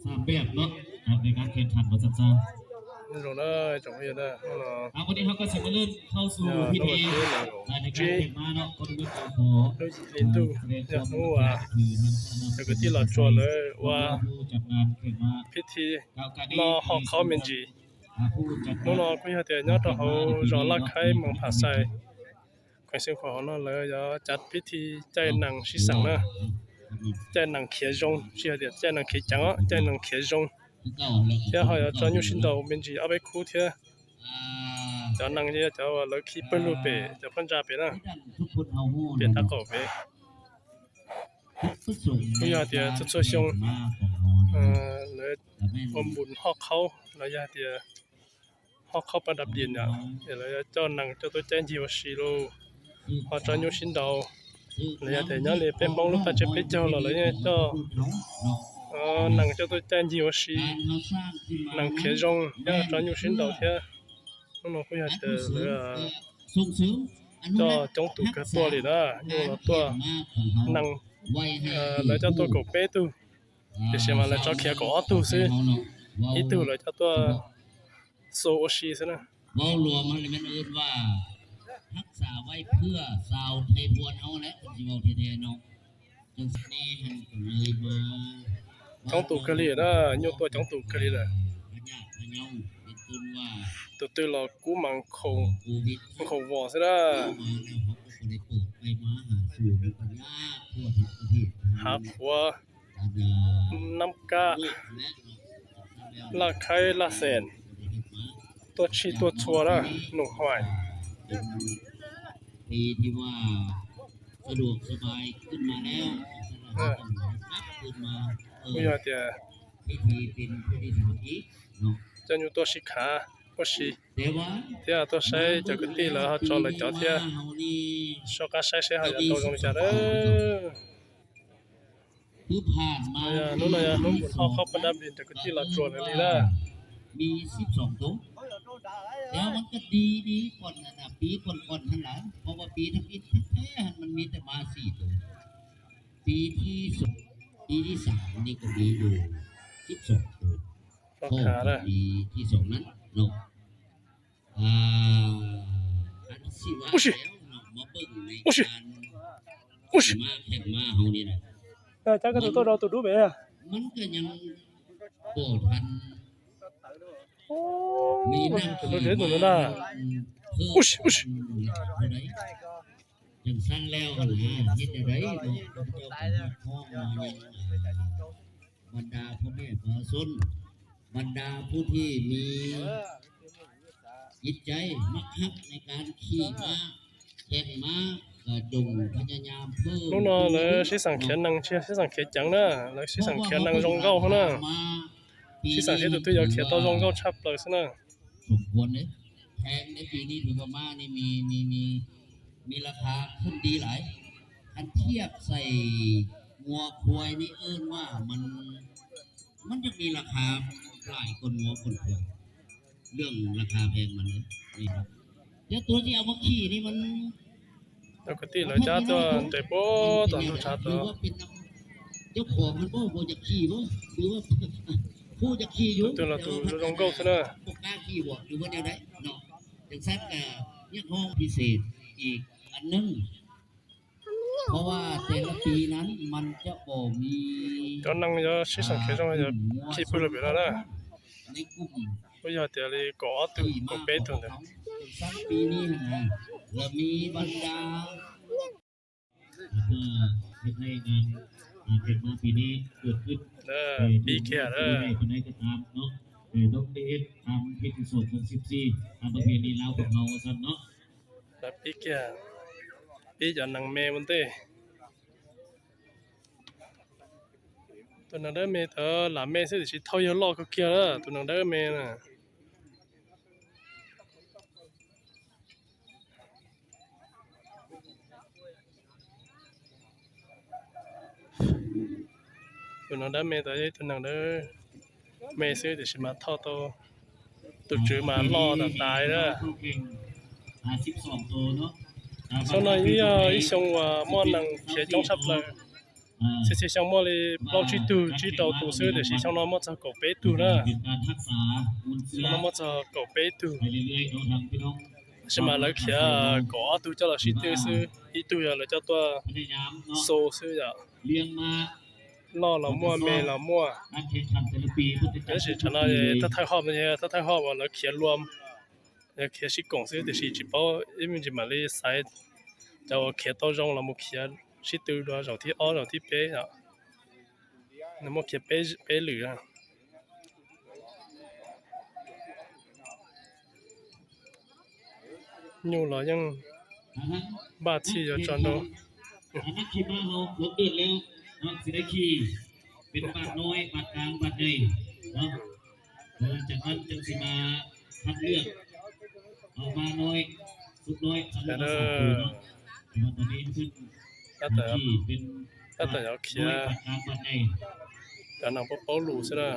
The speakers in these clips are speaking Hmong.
Tam beb no, tam beb kab khev tham no txaj txaj. Zoo na, tsoom phooj ywg na, hnub no, a, hnub no kuv yog Nab Vam Tsib, lub yim hli ntuj, yog hnub uas cov kwv tij Los Tsuas lawv ua phib thi no ho qhaub me ntsis. Hnub no kuj yog tias nyob rau hauv zos Laj Khaib moos Pham Xais, kheev xeev khuam hauv no lawv yuav cav phib thi caij nees sib xeem na, caij nees khiav zoo, tsis hais tias caij nees khiav ceev os, caij nees khiav zoo, thiab ho yuav tso nyuj sib ntaus me ntsis ob peb khub thiab. Cov nees yog cov uas lawv khi pawg lug pem cov phab ntsa pem na, pem tab qaum pem. Kuj yog tias txhua txhua xyoo lawv ua npus ho qhaub los yog tias ho qhaub pas dab dis no, es lawv yuav coj nees coj tuaj caij ncig ua si lauj, ho tso nyuj sib ntaus. Los yog tias nyob li peb Hmoob lub paj tsiab peb caug los lawv yeej coj nees coj tuaj caij ncig ua si, nees khiav zoo thiab tso nyuj sib ntaus thiab. Hnub no kuj yog tias lawv coj coob tus kawg tuaj li na, nyuj los tuaj, nees lawv coj tuaj kaum peb tug, tiam sis mas lawv tso khiav kaum ob tug xwb, ib tug lawv coj tuaj xu ua si xwb na. Coob tus kawg li na, nyuj tuaj coob tus kawg li lawm. Tus twg los kub mas nkhaus vos xwb na. Hav Qhuav, Nab Kab, Laj Khaib, Laj Xees, tuaj tshij tuaj txhua na, Nus Huais. Kuj yog tias coj nyuj tuaj sib khav ua si thiab tuaj saib cov kwv tij lawv ho tso lawv cov thiab, soj qab saib seb ho yuav tau zoo li cas na. Hnub no yog hnub mus ho qhaub pas dab dis cov kwv tij Los Tsuas lawv li na. Ua si, ua si, ua si. Cab koj tus tuaj rau tus dub pem. Tus dub deb tus no na. Ua si, ua si. Hnub no lawv sib xeem khiav nees, tsis yog sib xeem khiav ceev na, lawv sib xeem khiav nees zoo nkauj na. Sib xeem seb tus twg yuav khiav tau zoo nkauj tshaj plaws xwb na. Cov kwv tij lawv cab tuaj nres puag tom ntug tshav tod. Tus twg los tus zoo zoo nkauj xwb na. Cov neeg yuav sib xeem khiav zoo, yog khi pawg lug pem no na. Kuj yog tias li kaum ob tug kaum peb tug ntawd. Pib kiag na. Pib kiag, pib cov nees me ua ntej. Tus nees dawb me tod lam me xwb tiam sis thauj yawg loj kawg kiag na, tus nees dawb me na. Tus nees dawb me tod yog ib tug nees dawb me xwb tiam sis mas thauj tau tus tswv mas loj tas tas li na. Xyoo no yog ib xyoo uas muaj nees khiav coob tshaj plaws. Txhia txhia xyoo muaj li plaub tsib tug tsib rau tus xwb, tiam sis xyoo no muaj txog kaum peb tug na. Xyoo no muaj txog kaum peb tug. Tab sis mas lawv khiav kaum ob tug coj los sib tw xwb, ib tug yog lawv coj tuaj xu xwb yom. Loj los muaj, me los muaj. Tab sis tsam no thawj thawj hom, thawj thawj hom uas lawv khiav luam, khiav sib koom xwb, tiam sis tsis paub, ib me ntsis mam li xaiv cov uas khiav tau zoo los mus khiav sib tw dua zaum thib ob zaum thib peb yom. Nws muaj khiav peb lwm. Nyuj los yeej npaj txhij yuav tso nrau. Tab tom yuav khiav, cov neeg paub paub lus xwb na.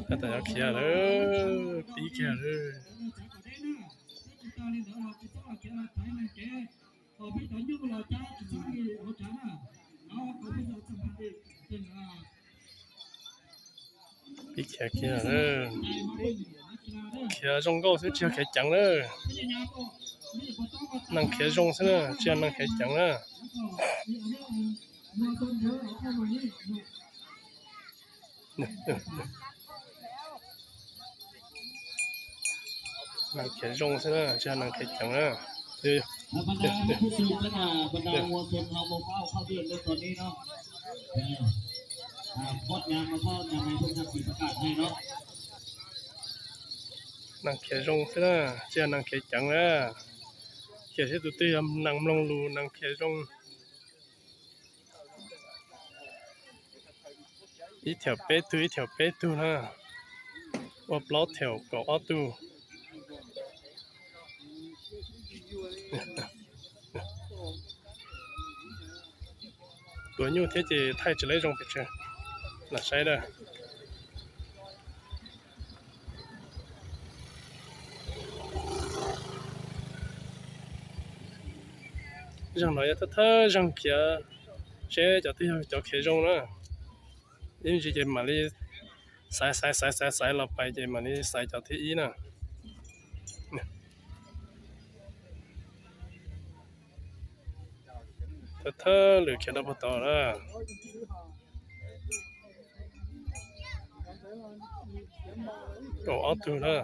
Tab tom yuav khiav lawm, pib kiag lawm. Pib khiav kiag lawm. Khiav zoo nkauj xwb tsis yog khiav ceev na. Neeg khiav zoo xwb na, tsis yog neeg khiav ceev na. Neeg khiav zoo xwb na, tsis yog neeg khiav ceev na. Neeg khiav zoo xwb na, tsis yog neeg khiav ceev na. Khiav seb tus twg yog neeg mloog lus, neeg khiav zoo. Ib thaum peb tug, ib thaum peb tug na, ua plaub thaum kaum ob tug. Tuav nyuj thiab ces thaij tsis leb zoo pes tsawg, lam saib na. Zaum no yog thawj thawj zaug khiav, seb cov twg yog cov khiav zoo na. Ib ntsis ces mam li xaiv xaiv xaiv xaiv xaiv los pais ces mam li xaiv cov thib ib na. Thawj thawj lwm khiav rau puag tod na. Kaum ob tug na.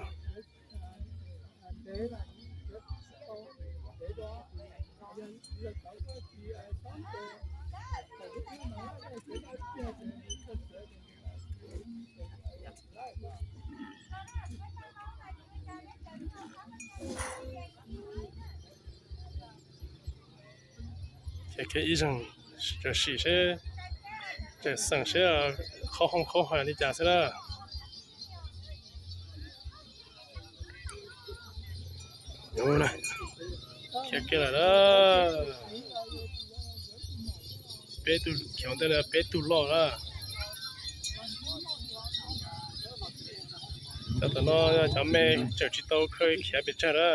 Khiav kiag ib zaug, sim seb, tseem xeem seb qhov hoo qhov haum li cas xwb na. Khiav kiag lawm na. Peb tug khiav ua ntej na, peb tug loj na. Cov tom no yog cov me, tseem tsis tau khaws khiav pes tsawg na.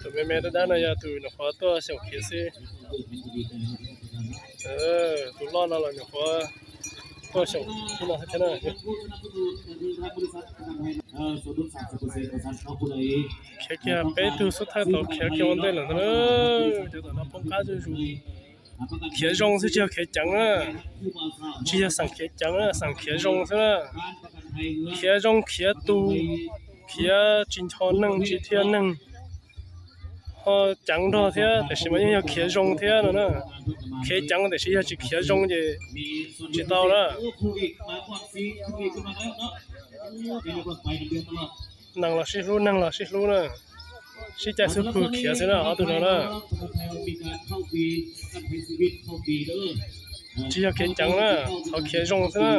Tus me me dab dab no yog tus nyuam qhuav tuaj xyaum khiav xwb. Tus loj no los nyuam qhuav tuaj xyaum no thiab na. Khiav kiag peb tug xub thawj tau khiav kiag ua ntej lawm ntag na. Cov tom no poob qab zuj zus. Khiav zoo xwb tsis yog khiav ceev na. Tsis yog xeem khiav ceev na, xeem khiav zoo xwb na. Khiav zoo khiav tus, khiav tsis ncho neeg tsis dhia neeg, ho ceev nrog thiab, tiam sis mas yeej yog khiav zoo thiab no na. Khiav ceev tiam sis yog tsis khiav zoo ces tsis tau na. Neeg los sib hlub, neeg los sib hlub na. Sib caij xub pwg khiav xwb na, ob tug no na. Tsis yog khiav ceev na, thov khiav zoo xwb na.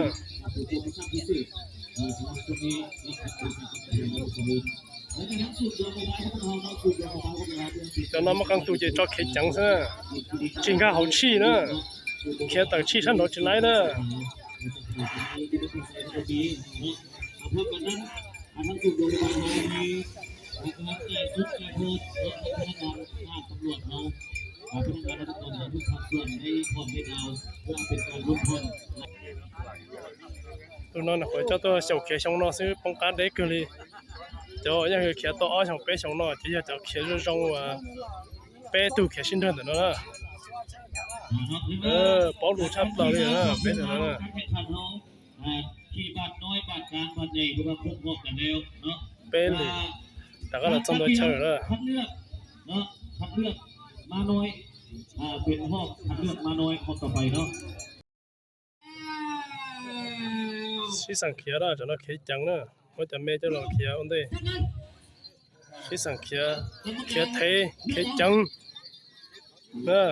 Cov no muaj qee tus ces tso khiav ceev xwb na, tsis nkag hauv tshij na, khiav tawm tshij sab nraud tsis laib na. Tus no nws qhuav coj tuaj xyaum khiav xyoo no xwb poob qab deb kawg li. Cov yeej khiav tau ob xyoos peb xyoos no ces yog cov khiav zoo zoo uas peb tug khiav sib nrag ntawm no na. Paub lus tshaj plaws li na peb ntawm no na. Peb li, rov qab los txog ntua chaw lawm na. Sib xeem khiav na, tam no khiav ceev na, muab cov me coj los khiav ua ntej. Sib xeem khiav, khiav thev, khiav ceev na.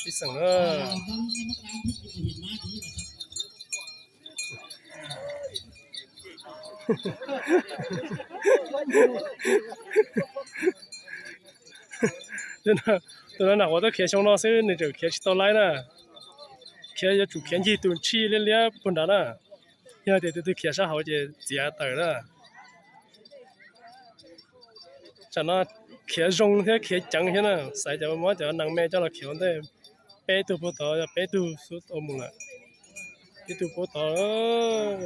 Sib xeem na. Tus no nam qhuav tuaj khiav xyoo no xwb nws tseem khiav tsis tau laib na. Khiav yuav tsum khiav ncig tus tshij liab liab puag nrad na, yog tias tus twg khiav sab hauv ces txiav tawm na. Tsam no khiav zoo thiab khiav ceev thiab na, xaiv cov muab cov nees me coj los khiav ua ntej. Peb tug puag tod, yog peb tug xub tau mus lawm. Ib tug puag tod.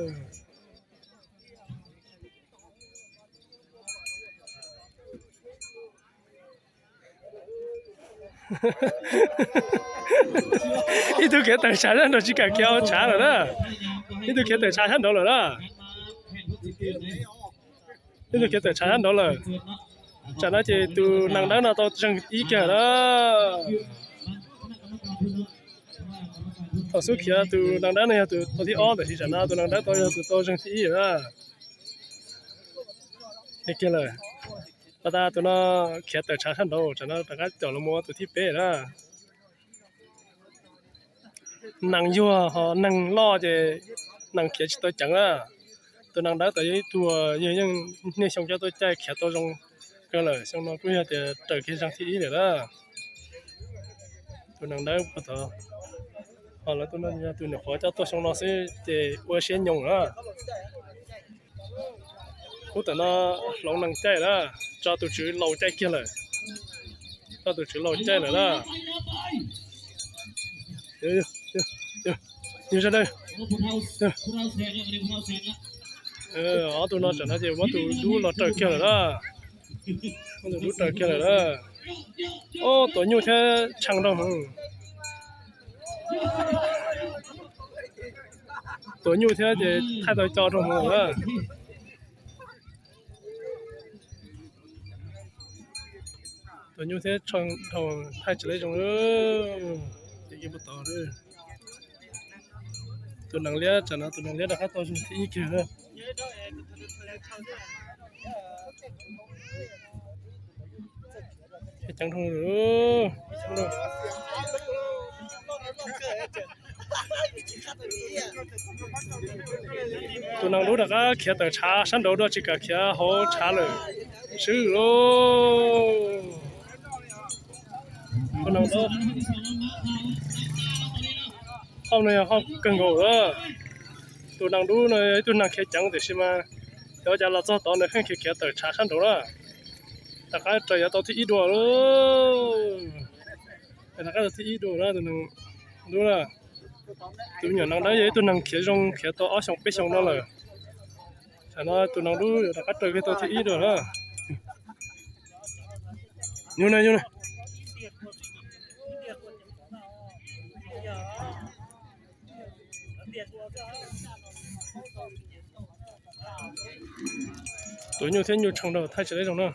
Ib tug khiav tawm tshav sab nraud tsis kam khiav hauv tshav lawm na. Ib tug khiav tawm tshav sab nraud lawm na. Ib tug khiav tawm tshav sab nraud lawm. Tsam no ces tus nees dawb no tau zeeg ib kiag na. Thaum xub khiav tus nees dawb no yog tus tau thib ob, tiam sis tsam no tus nees dawb tau yog tus tau zeeg thib ib na. Kiag lawm. Pas tas tus no khiav tawm tshav sab nraud, tsam no rov qab caum los mus tus thib peb na. Nees yuag ho nees loj ces nees khiav tsis tau ceev na. Tus nees dawb tau yog ib tug yawg yeej niaj xyoo coj tuaj caij khiav tau zoo kawg lawm, xyoo no kuj yog tias raws kiag zeeg thib ib lawm na. Tus nees dawb puag tod, ho lawv tus no yog tus nyuam qhuav coj tuaj xyoo no xwb ces ua siab nyoos na. Ub, tam no hloov nees caij na, tso tus tswv laus caij kiag lawm. Tso tus tswv laus caij lawm na. Yog, yog, yog, ob tug no tsam no ces muab tus dub los raws kiag lawm na. Muab tus dub raws kiag lawm na. Ob, tuav nyuj thiab tshee nraug heev. Tuav nyuj thiab ces thaij tau co nraug heev na. Tuav nyuj thiab tshee nraug thaij tsis lej zoo. Ces ib puag tod, tus nees liab, tsam no tus nees liab rov qab tau zoo thib ib kiag. Ceev nraug. Tus nees dub rov qab khiav tawm tshav sab nraud dua, tsis kam khiav hauv tshav lawm. Swb lauj. Tus nees dub, hauj no yog hauj kawg nkaus lawm. Tus nees dub no yog ib tug nees khiav ceev tiam sis mas cov cas los txog tod nws kheej khiav khiav tawm tshav sab nraud na. Rov qab raws yuav tau thib ib dua lauj. Rov qab tau thib ib dua na, tus nees dub na. Tus me nyuam nees dawb yog ib tug nees khiav zoo khiav tau ob xyoo peb xyoo no lawm. Tam no tus nees dub rov qab raws kiag tau thib ib dua na. Nyuj na, nyuj na. Tuav nyuj thiab nyuj tshee nraug thaij tsis lej zoo na.